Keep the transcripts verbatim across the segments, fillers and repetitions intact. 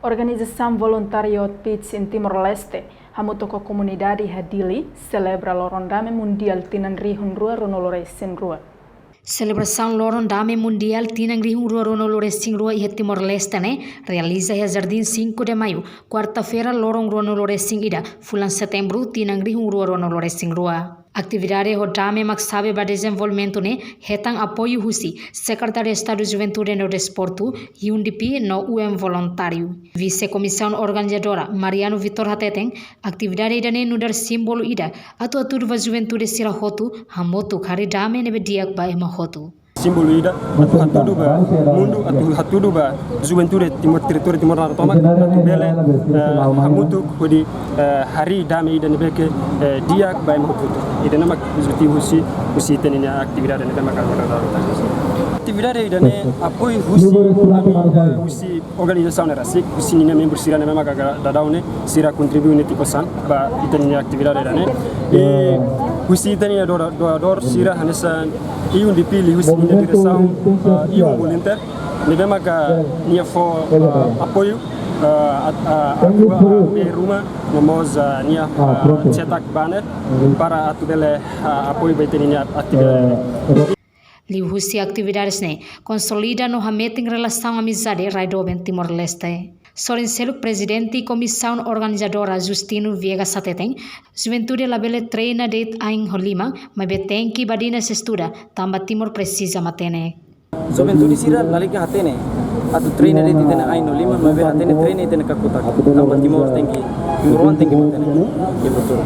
Organizasaun voluntáriu Hotpits iha Timor-Leste hamutuk ho komunidade iha Dili selebra Loron Dame Mundiál tinan rihun rua ruanulu resin rua. Selebrasaun Loron Dame Mundiál tinan rihun rua ruanulu resin rua iha Timor-Leste ne'e realiza iha Jardín Cinco de Maio, kuarta-feira, loron ruanulu resin ida, fulan Setembru, tinan rihun rua ruanulu resin rua. Atividade ho dame mak xave ba dezenvolvimentu ne'e hetan apoiu husi Sekretaria Estadu Juventude no Desportu, U N D P, no U N voluntáriu. Vise Komisaun Organizadora, Mariano Vitor hateten, atividade ida-ne'e nu'udar símbolu ida atu hatudu ba juventude sira hotu hamutuk harii dame ne'ebé di'ak ba ema hotu. Símbolu ida atu hatudu ba mundu, atu hatudu ba juventude Timor, territóriu Timor laran tomak, atu bele, eh, hamutuk hodi, eh, harii dame ida ne'ebé ke, eh, di'ak ba ema hotu. Ida-ne'e mak objetivu husi, husi ita-nia atividade ne'ebé mak agora. Atividade ida-ne'e apoiu husi, eh, husi organizasaun ne'e rasik, husi ninia membru sira ne'ebé mak agora daudaun ne'e, sira kontribui netik osan ba ita-nia atividade ida-ne'e. I husi ita-nia doa-, doadór sira hanesan U N D P liuhusi ninia diresaun, ah, U N Volunteer, ne'ebé maka nia fó, ah, apoiu, ah, at-, ah, atu, ah, bee ruma, no mós, ah, nia, ah, cetak banner para atu bele, ah, apoiu ba ita-nia atividade. Liuhusi atividades ne'e konsolida no hametin relasaun amizade rai doben Timor-Leste. Sorin seluk Prezidente Komisaun Organizadora Justino Viegas hateten, juventude labele treina de'it ain ho liman, maibé tenke badinas estuda, tanba Timor presiza matenek. Juventude sira lalika hatene atu treina de'it ita-nia ain no liman, maibé hatene treina ita-nia kakutak. Tanba Timor tenke, timoroan tenke matenek. Ya, betul.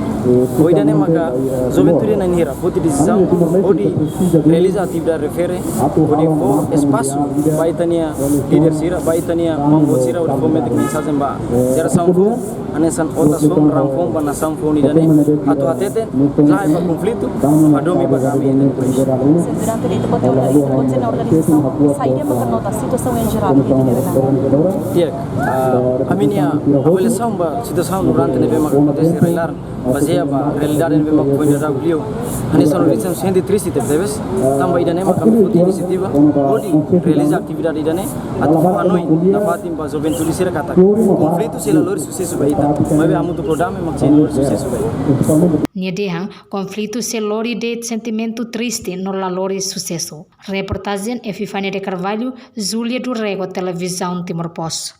Ho ida-ne'e maka juventude na'in hira foti desizaun hodi realiza atividade refere, hodi fó espasu ba ita-nia líder sira, ba ita-nia maun-boot sira, hodi fó metin mensajen ba jerasaun foun, hanesan otas foun, raan foun, ba nasaun foun ida-ne'e, atu hatete, la'ós ba konflitu, hadomi ba dame iha ita-nia país. Durante ita-boot organiza-, ita-boot organizasaun, saida mak nota situasaun em geral iha rai-laran? Ya, ah, ami-nia avaliasaun ba situasaun durante ne'ebé mak akontese iha rai-laran, bazeia ba realidade ne'ebé mak foin daudauk liu. Hanesan organizasaun sente triste tebetebes, tanba ida-ne'e mak ami foti inisiativa hodi realiza atividade ida-ne'e atu fó hanoin nafatin ba juventude sira katak konflitu sei la lori susesu ba ita, maibé hamutuk ho dame mak sei lori susesu ba ita. Nia dehan, konflitu sei lori de'it sentimentu triste no la lori susesu. Reportajen Epifania de Carvalho, Júlia do Rego, Televizaun Timor Post.